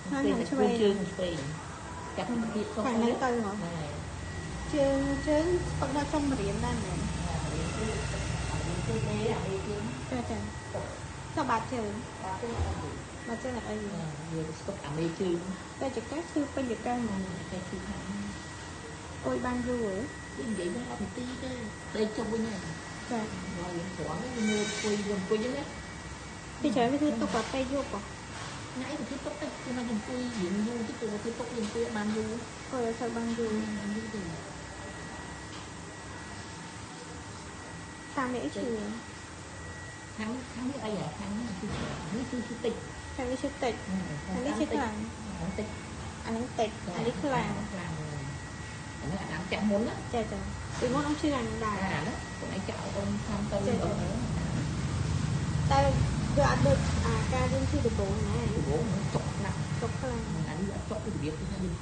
ខាងឆ្វេងជើងឆ្វេងចាប់ពីទៀត ខាងហ្នឹងទៅហ៎ជើងជើងស្ពឹកដល់ចុងម្រាមដែរមែន គឺមេអាមេជើង ចាចាចុះបាតជើង បាតជើងអត់ទេ បាតជើងអត់អី វាស្ពឹកអាមេជើង តែចង្កេះឈឺពេញចង្កេះហ្មង ចង្កេះឈឺខ្លាំង អុយបានយូរហ៎ និយាយមក10នាទីទេដេកចុះវិញហើយ ចា ហើយយើងត្រង់ហ្នឹងមើលអង្គុយយើងអង្គុយហ្នឹងណា ពីច្រើនវាធ្វើទុកដល់ពេលយប់ហ៎ ថ្ងៃវាធ្វើទុកទៅគឺមកអង្គុយរៀងយូរតិចទៅធ្វើទុកយើងអង្គុយបានយូរ អង្គុយឲ្យសូវបានយូរ បានយូរទេ តាមនេះអីឈឺ ខាងខាងនេះអីហ៎ខាងនេះគឺនេះគឺឈឺតិច ខាងនេះឈឺតិចខាងនេះឈឺខ្លាំង ខាងតិច អាហ្នឹងតិចអានេះខ្លាំង ខ្លាំងអានេះអាដាមចាក់មុនណា ចាចាពីមុនអ៊ំឈឺអាហ្នឹងដែរ អាហ្នឹងខ្លួនឯងចាក់អូនខាំទៅអូន តែវាអត់ដូចអាការយើងឈឺដំបូងណា ដំបូងចុកណាស់ ចុកខ្លាំង អានេះអត់ចុកពីរបៀបគឺថាយើង